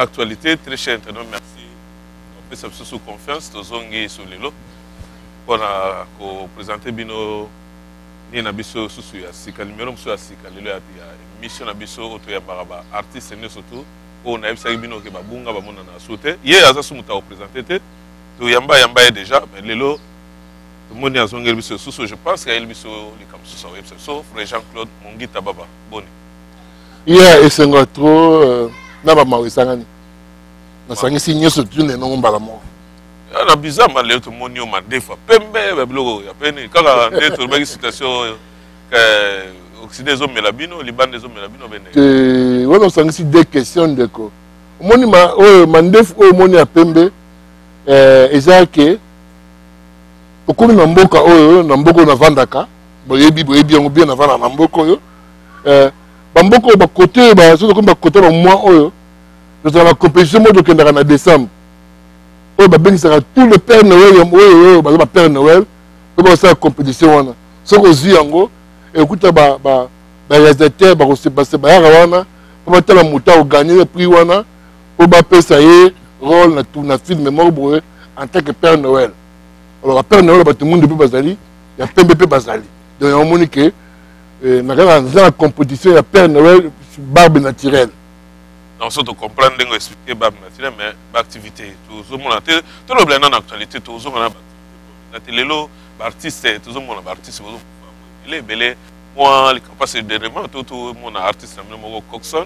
L'actualité. Très cher internaute, merci. Opesa biso sous confiance, tozongi sur lelo mpona kopresente bino nini na biso susu ya sika, numero mosusu ya sika lelo ya émission na biso oyo toyambaka ba artiste nyonso tu oyo nayebisaki bino ke babunga bamonana su te. Ye aza su moto akopresente te, toyamba yamba ye déjà, mais lelo tomoni azongeli biso lisusu. Je pense ayeli biso likambo mosusu akoyebisa biso. Frère Jean Claude Mongita Baba, boni? Ye esengo trop na bamawa esangani, nasangisi nyonso tune nongo mbala moko. Na bizarre lelo tomoni yo mandefa pembe, babiloko ya pene kaka nde tolobaki situation oyo occident ezomela bino, libanda ezomela bino bene. Te, wana osangisi deux questions, ndeko. Omoni oyo mandefu oyo omoni ya pembe, eza ke okomi na mboka oyo, na mboka oyo navandaka, boyebi, boyebi yango bien, navandaka na mboka oyo, bamboka oyo bakote oyo, soki okomi bakote bamois oyo, tozala na compétition moko tokendaka na décembre oyo babengisaka tout le Père Noël oyo oyo baza ba Père Noël oyo bakosala compétition wana. Soki ozwi yango, ekuta baréalisateur bayaka wana mpo batala moto akoganye prix wana mpo bapesa ye rôle na film moko boye en tant que Père Noël. Alors ba Père Noël, bato mundu mpe bazali, ya pembe mpe bazali. Donc yango omoni ke na kaka naza na compétition ya Père Noël barbe naturelle. Donc so tocomprendre ndenge expliqué barbe naturelle, mais baactivité tozomona te. Tolobela nano actualité, tozomona baactivité te lelo. Baartiste, tozomona baartiste bazokufa ebele ebele. Mwa likambo parce dernièrement to tomona artiste na bino moko Coxon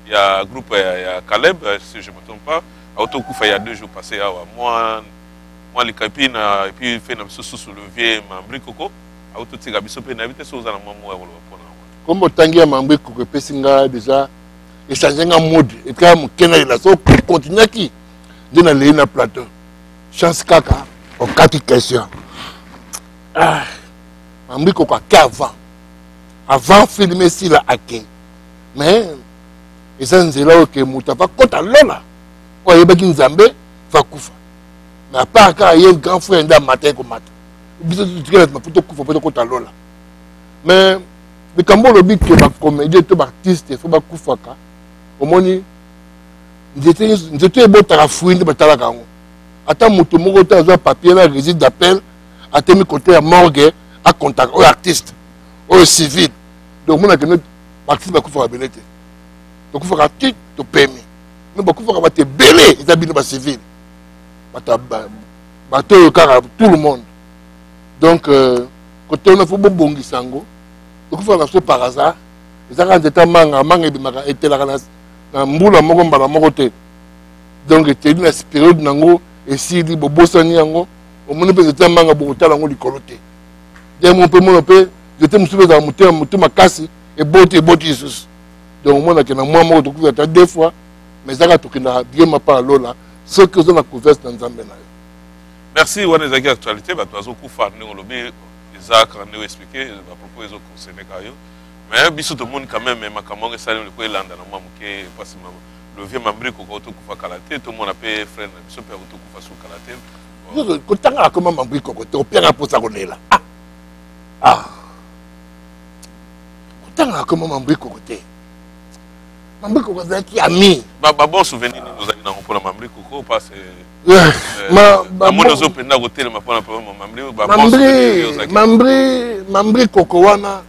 ya groupe ya Caleb, si je me trompe pas, autokufa il y a 2 jours passé awa. Mwa lika et puis na et puis fe na biso susu le vieux Mambri Koko autotika biso mpe. Nayebi te soki oza na mwa mwa ya koloba mpona yango. Kombo otangi ya Mambri Koko epesi nga déjà, echange nga mode etikaka moke nalela. So continuaki nde nalei na plateau. Chance kaka okati question. Ah, Mambri Koko ake avant film esila, ake. Mais eza nzela oyo ke moto ava kota lola oyo ayebaki Nzambe va kufa. Mais à part kaka ye grand frère nde amata, ye komata, biso tikela po tokufa po tokota lola. Mais likambo olobi ke bacomédien to baartiste fo bakufaka, omoni nzete ebotaka fruit nde batalaka yango. Ata moto moko te azwa papier na registre d'appel, atemi kote ya morgue, akontaka oyo artiste, oyo civil. Donc omonaka no baartiste bakufaka ebele te, tokufaka ti topemi. Me bakufaka bato ebele eza bino bacivile, bato oyo kaka tout le monde. Donc kote wana fo bobongisa yango. Tokufaka na biso par hasard. Eza kaka nzete manga, manga ebimaka, etelaka na mbula moko mbala moko te. Donc eteli na période nango, esili, bobosani yango. Omoni mpe nzete ya manga, bokotala yango likolo te. Demo mpe mona mpe nzete mosusu ezala motema motu makasi, eboti, eboti lisusu. Donc omonake na mwa moko tokufi ata deux fois, mais ezaka tokendaka bien mapa ya lola soki oza na confiance na Nzambe na yo. Merci. Wana ezalaki actualité, bato bazokufa ndenge olobi, eza kaka ndenge expliqué, bapropos ezoconcerne kaka yo. Mais biso tomoni quand même makambo yango esalemi leko elanda na mwa moke mpasi. Le vieux Mambri Koko otokufa kala te, tomona mpe frère na biso mpe akotokufa su kala te. Kotangaka koma Mambri Koko te, opiaka mposa kolela. Ah, ah. Kotangaka koma Mambri Koko te. Mambri Koko azalaki ami. Babon souvenir nini ozalaki nango mpona Mambri Koko? Parce namoni ozopenda kotelema mpona Mambri. Mambri, Mambri Koko wana,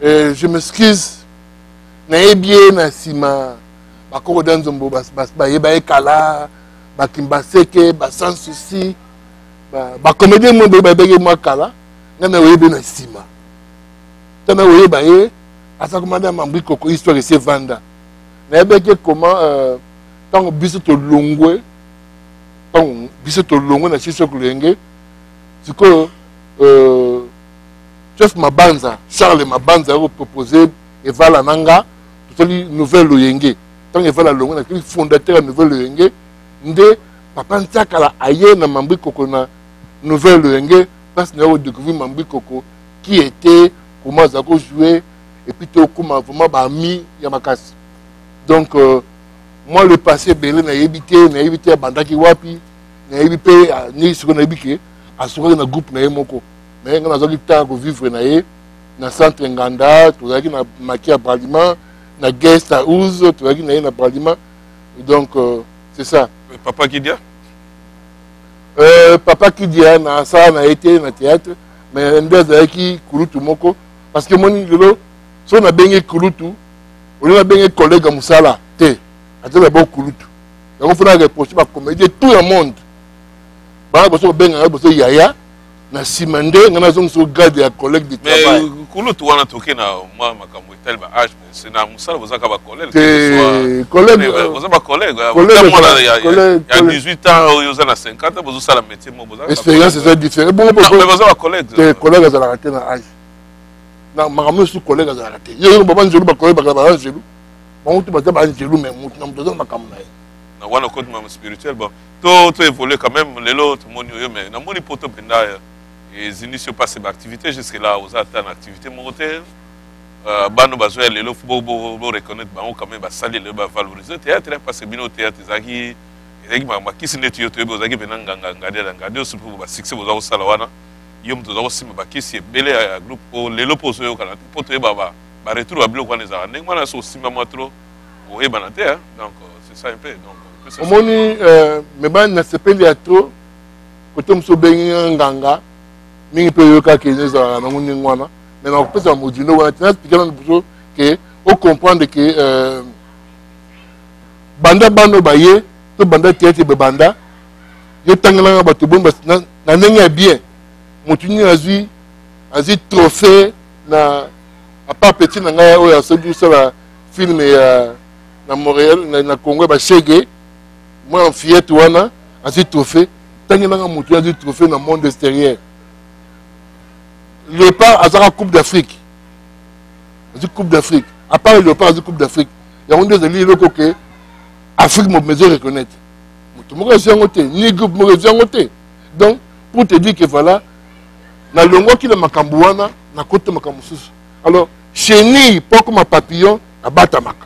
je m'excuse, nayebi ye na nsima. Bakoko da nzombo bayeba ye kala, bakimbaseke, baSans Souci, bacomédien mo boye bayebaki ye mwa kala. Ngai na oyebi na nsima, ntango oyeba ye aza komanda Mambri Koko, histoire esi evanda. Nayebaki ye comment ntango biso tolongwe, ntango biso tolongwe na Shisok Loyenge. Sikoyo chef Mabanza, Charles Mabanza, akopropose evala na nga, tosali Nouvelle Loyenge. Ntango evala longwe, nakeli fondateur ya Nouvelle Loyenge nde papa Ntiakala aye na Mambri Koko na Nouvelle Loyenge. Place na ye kodécouvrir Mambri Koko qui était, comment aza kojouer, et puis tokóma vraiment baami ya makasi. Donc moi, le passé ebele nayebi te, nayebi te abandaki wapi, nayebi mpe ndenge sikoyo nayebi ke asukaki na groupe na ye moko. Mais ngai nazwaki temps kovivre na ye na centre Nganda, tozalaki na maki ya Bralima, na guest house, tozalaki na ye na Bralima. Donc euh, c'est ça. Papa Kidia? Euh, Papa Kidia na sala na ye te na théâtre, mais nde azalaki kulutu moko parce que moni lelo soki nabengi kulutu olingi nabengi collègue ya mosala te, aza d'abord kulutu. Yango fona reproche ba comédien tout ya monde bana boso kobengaka boso yaya na nsima nde ngai nazongisa yo grade ya collègue de travail. Mais kulutu wana toke na mwa makambo etali ba age, mais c'est na mosala bozaka ba collègue. Te collègue boza ba collègue mwana ya 18 ans oyo oza na 50 ans bozosala métier moko boza expérience eza différent bongo boza ba collègue. Te collègue azalaka te na age na makambo nyonso, collègue azalaka te. Yo baba nzelu ba collègue bakala ba nzelu bango tu baza ba nzelu, mais motu na moto aza na makambo na ye. Na wana okoti makambo spirituel. Bon, to to évoluer quand même. Lelo tomoni oyo, mais namoni poto mpenza ezindisi yo mpasi baactivité. Jusque là oza ata na activité moko te. Bano bazwa ya lelo fo boreconnaître bango quand même, basali lelo bavaloriser théâtre, parce que bino théâtre ezalaki makambo bakisi neti yo toyebi ozalaki mpena nganga ngadi na ngadi osi mpo basuccès boza kosala wana. Yo moto oza kosimba bakisi ebele ya groupe po lelo mpo ozoyokana te mpo toyeba baretour ya biloko wana ezalaka ndenge wana. So osimba mwa trop oyebana te. Donc c'est ça un peu. Donc omoni me bana nasepeli ya trop kote mosusu obengi nganga mingi mpe oyokaki ezalaka nango ndenge wana, mais nakopesa modindo wana te. Naexplike nano liboso ke ocomprendre ke banda bano baye to banda théâtre bebanda yo tangelanga bato boni na ndenge ya bien. Motu nini azwi trophée na apart petit na ngai oyo asali kosala film ya na Montréal na Congo ya bashege mwana fillette wana azwi trophée? Tangelanga motu azwi trophée na monde extérieur. Léopard azaka Coupe d'Afrique, azwi Coupe d'Afrique. À part Léopard azwi Coupe d'Afrique, yango nde ezali eloko ke Afrique mobimba ezo reconnaître. Moto moko azwi yango te, ni groupe moko ezwi yango te. Donc pour te dire que voilà, nalongwaki na makambo wana, nakoti makambo mosusu. Alors chenille mpo akoma papillon abatamaka.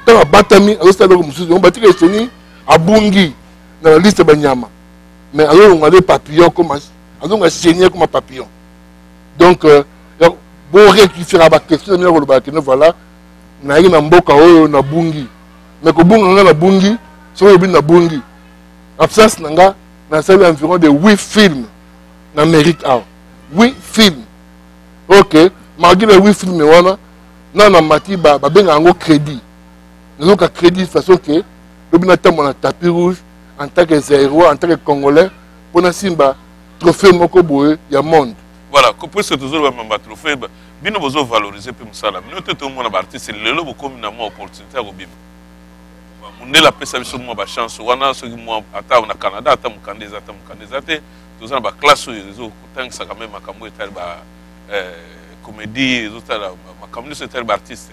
Ntango abatami azosala eloko mosusu, yango batika chenille abungi na la liste ya banyama, mais azolonga nde papillon koma azonga chenille akoma papillon. Donc borectifiera baquestion na bino kolobaka kende voilà nayaki na mboka oyo nabungi, mais kobunga nga nabungi soki olobi nabungi absence na nga, nasali environ de 8 films na Amérique awa, 8 films. Ok, malgré les 8 films wana na na mati babengaka yango crédit, nazoka crédit façon ke lobi natambola na tapis rouge en tant que Zaïrois, en tant que Congolais, mpo nasimba trophée moko boye ya monde. Voilà, puisque tozoloba mamba trophée, bino bozovaloriser mpe mosala bino te. Tomona baartiste lelo bokomi na mwa opportunité ya kobima. Mondele apesa biso mwa bachance wana, soki mwa ata na Canada, ata mokanda eza, ata mokanda eza te, toza na baklasse oyo ezotangisa quand même makambo etali ba comédie, ezotala makambo nyonso etali baartiste.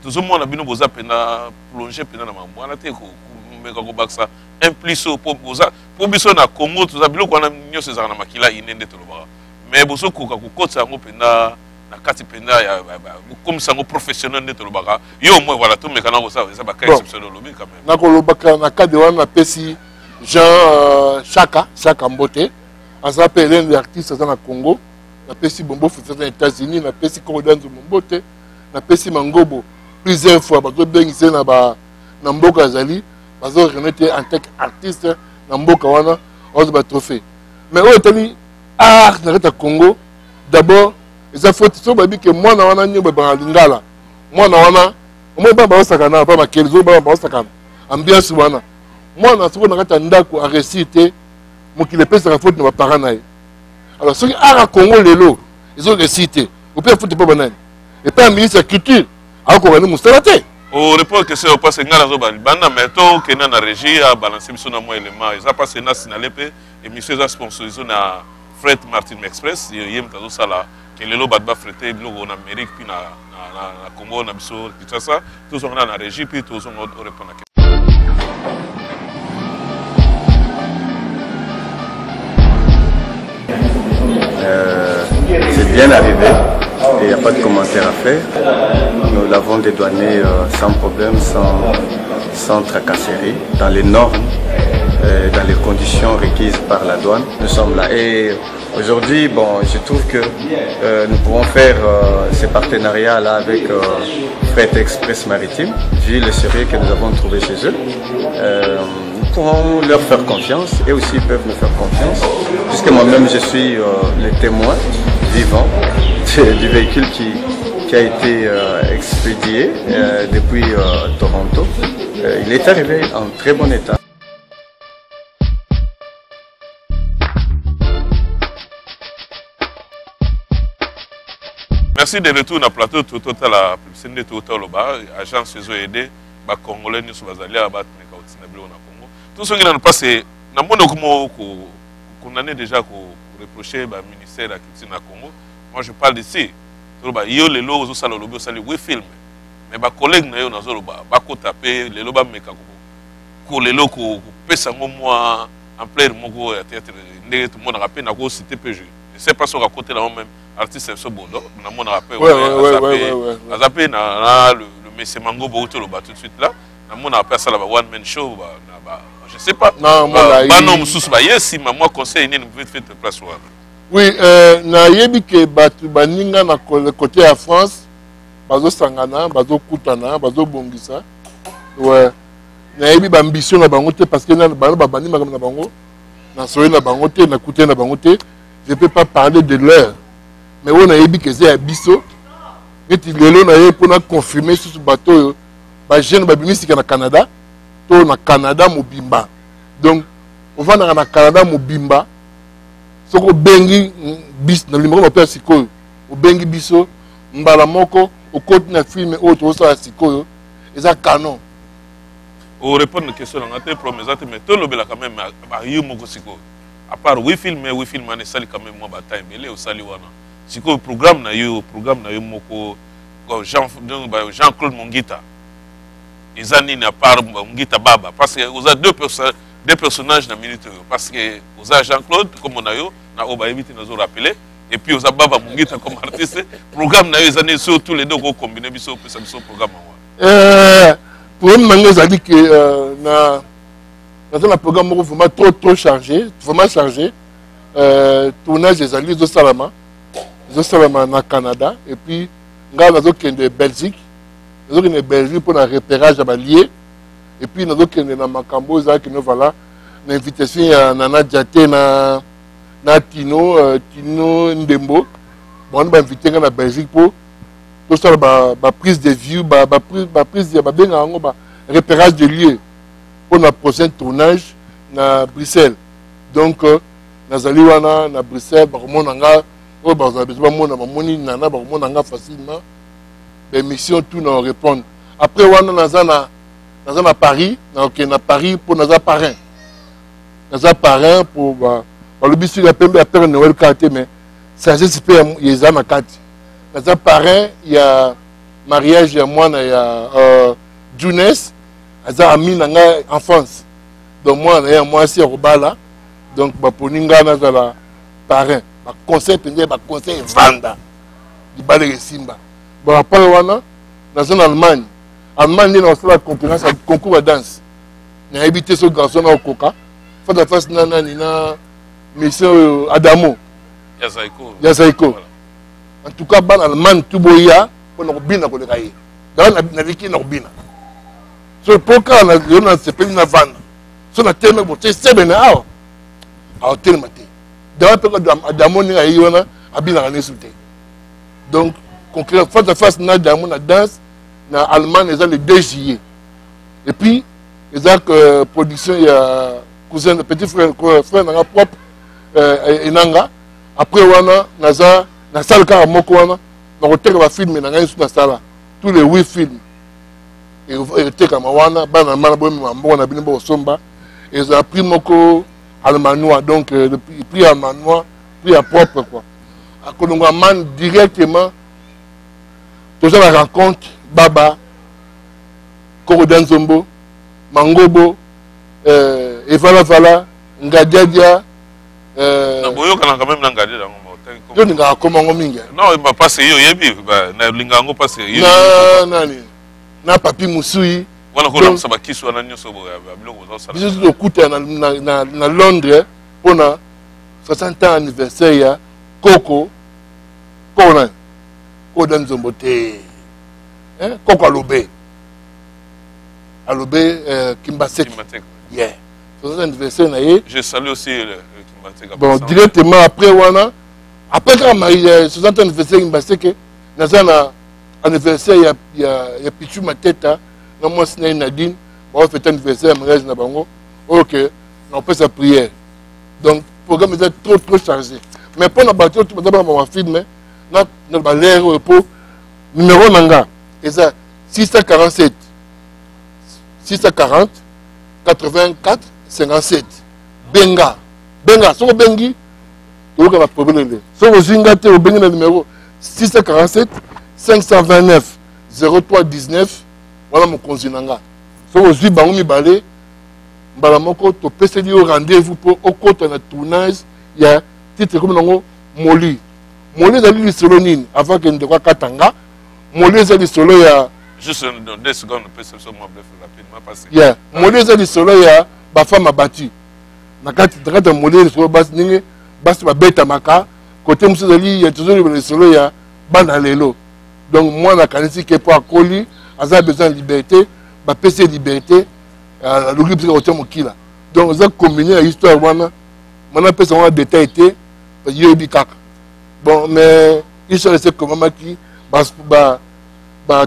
Tozomona bino boza mpena plonge mpena na makambo wana te, komeka kobakisa un plus oyo po boza po biso na Congo toza biloko wana nyonso ezalaka na makila ine nde tolobaka, mais bozokoka kokotisa yango mpenza na kati mpenza ya bokomisa yango professionnel nde tolobaka. Yo au moins voilà, tomeka na kosala eza baka exceptionnel olobi quand même. Nakolobaka na cadre wana, napesi Jean Chaka Chaka mbote, aza mpe elene ya artiste aza na Congo. Napesi Bombo Futi aza na États-Unis, napesi Koko Danzombo mbote, napesi Mangobo plusieurs fois bazobengisa na ba na mboka azali bazo reconnaître en tant qu'artiste na mboka wana azwa ba trophée. Mais oyo etali art na kati ya Congo, d'abord eza faute soki bayebi ke mwana wana nini babanga lingala mwana wana omoi bana baosakana pa makeli soki bana baosakana ambiance wana mwana soki na kati ya ndako aresir te, mokili epesaka faute na baparent na ye. Alors soki art ya Congo lelo ezo réussir te, opesa faute mpo banani? Epai ya ministre ya culture akokoka nde mosala te. Orépondre question oyo parce ngai nazoba libanda, mais tokenda na régie abalance biso na mwa élément. Eza mpasi na sinale mpe émission eza sponsorisé na Fret Martin Express. Ye moto azosala ke lelo bato bafrete biloko na Amérique puis na Congo na biso Kinshasa. Tozonga na régie puis tozonga orépondre. C'est bien arrivé et il n'y a pas de commentaire à faire. Nous l'avons dédouané sans problème, sans tracasserie, dans les normes. dans les conditions requises par la douane. Nous sommes là. Et aujourd'hui, bon, je trouve que nous pouvons faire ces partenariats-là avec Fret Express Maritime, vu le sérieux que nous avons trouvé chez eux. Nous pourrons leur faire confiance et aussi ils peuvent nous faire confiance, puisque moi-même je suis le témoin vivant du véhicule qui a été expédié depuis Toronto. Il est arrivé en très bon état. Merci de retour na plateau total la publicité nde totaloba agence ezo aider ba congolais nyonso bazali awa batumeka kotinda biloko na Congo. Tosongi nanu parce na moni okomo ko condamner déjà ko reprocher ba ministère ya culture na Congo. Moi je parle d'ici. Toloba yo lelo ozosala olobi osali we film. Mais ba collègues na yo nazoloba bakota pe lelo bameka ko lelo kopesa yango mwa ampleur moko ya théâtre ndenge tomonaka pe nako citer pe je ne sais pas soki akotela yango même artiste biso bodo namonaka pe aza pe na le monsieur Mangobo outi oloba tout de suite là namonaka pe asala ba one man show na ba je sais pas bano mosusu baye nsima mwa conseil nini vite fait place wana. Oui, nayebi ke bato baninga na côté ya France bazosangana, bazokutana, bazobongisa. Ouais, nayebi ba ambition na bango te parce que bango babandi makambo na bango, nasoli na bango te, nakutani na bango te. Je peux pas parler de l'heure, mais oyo nayebi ke eza ya biso neti lelo na ye mpona confirmer susu bato oyo bajeune babimi sika na Canada to na Canada mobimba. Donc ovandaka na Canada mobimba, soki obengi biso na limoko mape ya sikoyo, obengi biso mbala moko okoti na filme oyo tozosala sikoyo, eza canon. Orépondre question na nga te, problème eza te, mais tolobela quand même bayo moko sikoyo. À part oui film, oui film wana esali quand même mwa bata ebele osali wana. Sikoyo programme na yo, programme na yo moko Jean, donc, ba, Jean-Claude Mongita eza nini à part Mongita Baba? Parce que oza deux personnages na minute oyo, parce que oza Jean-Claude comme na yo na oyo bayebi te nazo rappeler, et puis oza Baba Mongita comme artiste. Programme na yo eza nini? Sur tous les deux ko combiner biso opesa biso programme wana. Programme na ngai ezali ke na naza na programme moko vraiment trop trop chargé, vraiment chargé. Tournage ezali ezosalama, ezosalama na Canada, et puis ngai nazokende Belgique, nazokende Belgique mpona repérage ya balie, et puis nazokende na makambo oyo ezalaki no voilà na invitation ya Nana Diate na Tino, Tino Ndembo, bango ba invité ngai na Belgique mpo tosala ba prise de vue, ba prise ya babengaka yango ba repérage de lieu mpona prochain tournage na Bruxelles. Donc nazali wana na Bruxelles, bakomona nga oyo bazala besoin bamona, bamoni Nana, bakomona nga facilement, baémission tout na répondre. Après wana naza na Paris, nakokende na Paris mpo naza parrain, naza parrain mpo balobi soki ya pembe ya Père Noël kaka te, mais sagesse mpe eza na kati. Naza parrain ya mariage ya mwana ya Junes, aza ami na ngai enfance, donc mwana na ye ya mwasi ya kobala, donc baponi ngai nazala parrain. Baconseil mpenza, baconseil evanda libala esimba. Bon, apart wana naza na Allemagne. Allemagne nde nakosala concurrence, concours ya danse. Nayebi te so garçon na okoka face à face na nani na mission oyo Adamo ya Zaiko. En tout cas bana Allemagne tu boya mpona kobina koleka ye. Dala naleki na kobina so po kaka lelo nasepeli na vanda so natelemi botie sebene awa aotelema te. Dala mpe Adamo ndenge ayeyi wana abinaka nesu te. Donc concurrence face à face na Adamo na danse na Allemagne eza le 2 juillet. Et puis eza production ya cousin, petit frère, frère nanga propre, enanga. Après wana naza na salle kaka moko wana nakoteka bafilme na ngai nyonso nasala, tous les 8 films etekama wana. Bana mana boyemema mbongo na bino bokosomba, ezala prix moko almanois, donc le prix almanois, prix ya propre quoi. Akolongwa man directement toza na rencontre Baba Koroda Nzombo Mangobo, Evalavala Ngadiadia. Boyokana quand même na Ngadiadia yango. Yo lingaka koma yango mingi. Non, parce que yo oyebi, nalinga yango parce que na nani na Papi Musui. Wana kolamisa bakisi wana nyonso biloko bozosala. Biso tokutana na Londres mpona 60 ans anniversaire ya koko koko nani koko da nzombo te, koko alobe alobe Kimbaseke, yeah, 60 anniversaire na ye. Je salue aussi le Kimbaseke. Bon, directement après wana, après kaka 60 anniversaire Kimbaseke, naza na anniversaire ya Pichu Mateta na mwasi na ye Nadine, baofete anniversaire ya mariage na bango. Ok, naopesa prière. Donc programme eza trop trop chargé, mais mpo na bato oyo baza bana bafilme na balere oyo, mpo numéro na nga eza 647 640 84 57. Benga, benga, soki obengi toyoka baproblème. Soki ozwi nga te, obengi na numéro 647 529 03 19, wana mokonzi na nga. Soki ozwi bango mibale mbala moko, topeseli yo rendez-vous mpo okota na tournage ya titre ekomi nango Moli. Moli ezali lisolo nini? Avant ke ndeko akata nga, Moli eza lisolo ya Juste 2 secondes, opesa biso mwa bref rapidement parce que Yeah, Moli eza lisolo ya bafemme abati na kati ya Moli. Lisolo basi, ndenge basi babetamaka. Kote mosusu ezali tozoloba lisolo ya bana lelo. Donc mwana akanisi ke mpo akoli, aza besoin ya liberté, bapesi ye liberté, aluki bisika kotia mokila. Donc eza combine ya histoire wana. Mana apesa wana détail te, yoyebi kaka. Bon, mais histoire ese ekomamaki,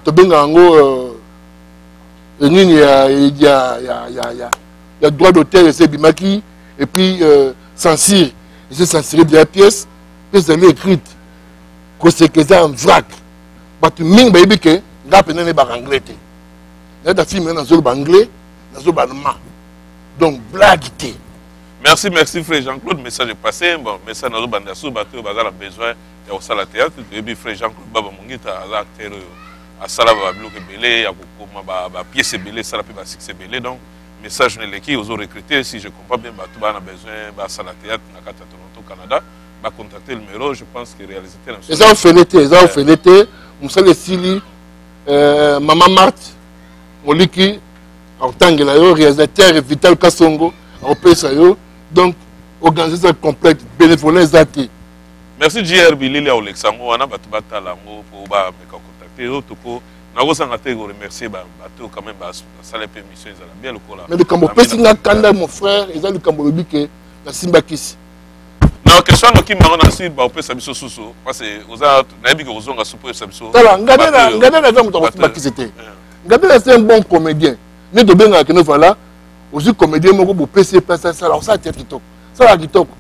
tobengaka yango nini ya droit d'auteur, ese ebimaki. Et puis censure ese censuré déjà pièce. Pièce ezali écrite, koseka eza en vrac. Bato mingi bayebi ke nga mpenza nayebaka anglais te. Nayeta film, nazoloba anglais, nazoloba allemand, donc blague te. Merci, merci frère Jean-Claude, message est passé. Bon, message nazobanda su bato oyo baza na besoin ya kosala théâtre. Toyebi frère Jean-Claude Baba Mongita aza acteur oyo asala babiloko ebele ya kokoma, bapièce ebele, esala mpe basuccès ebele. Donc message neleki, ozo recruter, si je comprends bien, bato baa na besoin basala théâtre na kati ya Toronto, Canada, bacontacter numéro, je pense que réalisateur na biso. Eza ofele te, eza ofele te. Mosala esili, mama Marthe Moliki akotangela yo, réalisateur Vital Kasongo akopesa yo. Donc organisation complète, bénévolat eza te. Merci JR Bilili, aolekisa yango wana, bato batala yango mpo bameka contacter yo. Toko nakozanga te koremercier bato quand même basala mpe émission ezala bien lokola. Mais likambo opesi nga kanda, mon frère, eza likambo olobi ke nasimba kisi. Non, question noki mango na si baopesa biso susu, parce que oza, nayebi ke kozonga su po oyebisa biso. Tala, Ngadela aza moto akosimba kisi te. Ngadela, c'est un bon comédien. Nde tobengaka keno, voilà, ozwi comédien moko, bopesi ye place, asala, osala théâtre kitoko, salaka kitoko.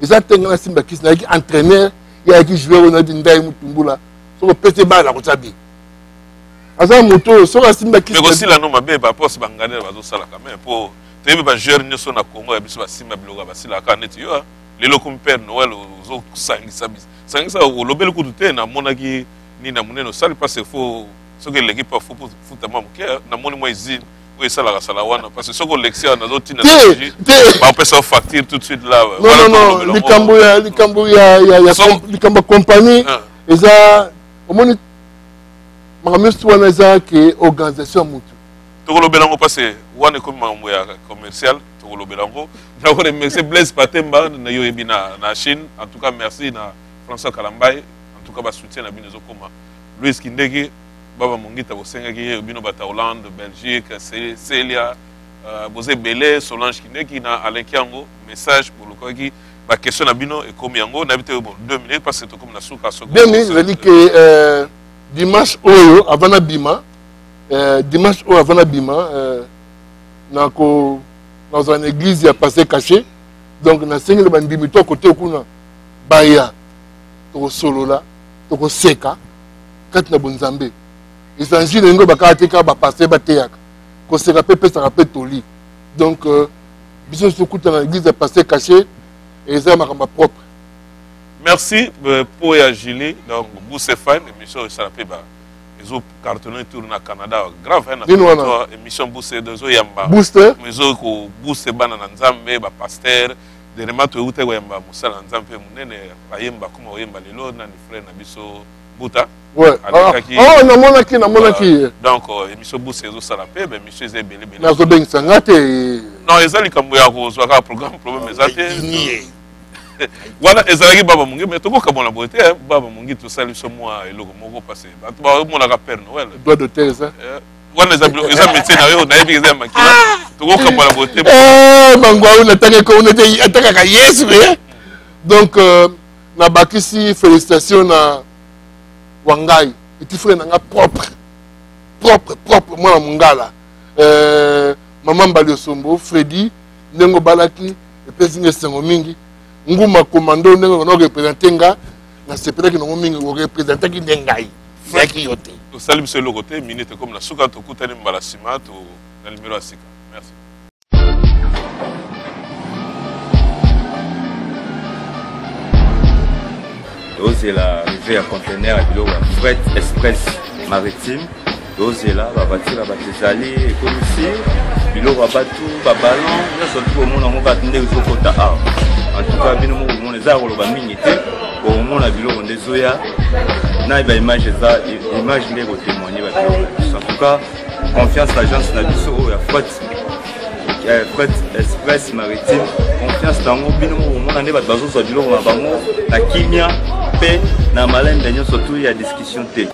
Eza te nga nasimba kisi. Nayaki entraîneur, ye ayaki joueur. Oyo nayaki ndai mutumbula, soki opesi ye bala kotia bi, aza moto oyo soki asimba kisi. Mais kosila no mabe, baposte banganela bazosala quand même, mpo toyebi bajoueur nyonso na Congo ya biso basimba biloko, basilaka neti yo. Lelo komi Père Noël, ozosangisa sangisa, olobeli kutu te. Namonaki nini na monene osali, parce faut soki eleki mpe fo futa mwa moke. Namoni mwa usine oyo esalaka sala wana, parce que soki olekisi awa, nazotinda bapesa facture tout de suite là. Non, non, non, likambo ya likambo ya compagnie eza, omoni, makambo nyonso wana eza ke organisation ya motu. Tokolobela yango, parce wana ekomi makambo ya commercial, tokolobela yango. Nakoremercier Blaise Patemba na yo oyebi na Chine. En tout cas merci na François Kalambai, en tout cas basoutien na bino ezokoma. Louise Kindeki Baba Mongita, bosengaki ye bino bato ya Hollande, Belgique, Celia, boza ebele. Solange Kindeki na Alain Kiango, message bolukaki, baquestion na bino ekomi yango. Nayebi te, bon, 2 minutes, parce que tokomi na suka. Soki 2 minutes ezali ke dimanche oyo avant na bima, dimanche oyo avant na bima, nako nazala na église ya Pasteur Caché. Donc nasengeli bandimi to kote kuna baya, tokosolola, tokoseka kati na bonzambe. Évangile elingi bakaka te kaka bapasteur bateyaka, koseka mpe epesaka mpe toli. Donc biso nyonso tokutana na église ya Pasteur Caché, eza makambo ya propre. Merci po ya Julie. Donc Boucefine, émission esala mpe ba ezocartonne tour na Canada grave. Nini wana? Émission Booster ezoyamba. Booster. Ezokobooste bana na Nzambe, bapasteur. Dernièrement toyeuta koyamba mosala na Nzambe mpe monene, bayemba, koma koyemba lelo nani, frère na biso. Mbuta. Ouais. Alekaki. Ah, oh, namonaki, namonaki. Euh, donc euh, émission Boost ezosala mpe ba émission eza ebele ebele. Nazobengisa nga te. Non, eza likambo ya kozwa kaka programme, problème eza te. Wana ezalaki Baba Mongi, mais tokokamona boye te, Baba Mongi tosali biso mwa eloko moko parce bato bamonaka Père Noël. Droit d'auteur eza. Euh, wana eza biloko eza métier na yo, nayebi eza ya makila, tokokamona boye te. Eh, mangwau natangaki atakaka Yesu eh. Donc euh, nabakisi félicitation na wangai petit frère na nga propre propre propre mwana mongala euh, mama Mbali Osombo Freddy ndenge obalaki epesi nga esengo mingi. Nguma commando ndenge ona orepresente nga, nasepelaki nango mingi, orepresentaki nde ngai, ezalaki yo te. Tosali biso eloko te, minute ekomi na suka, tokutani mbala nsima to na numero ya sika. Merci. Tozela arrivée ya conteneur ya biloko ya fret express maritime. Tozela bavatire ya bato ezali ekomisi biloko ya bato, baballon nyonso tu bomona yango kaka nde ezokota awa. En tout cas bino moko bomona, eza ya koloba mingi te, bomona biloko nde ezoya na baimage, eza image nde ekotémoigne babiloko na biso. En tout cas confiance na agence na biso oyo ya fret express maritime, confiance nango bino moko bomona nde bato bazozwa biloko na bango na kimia mpe na malembe nyonso tu ya discussion te.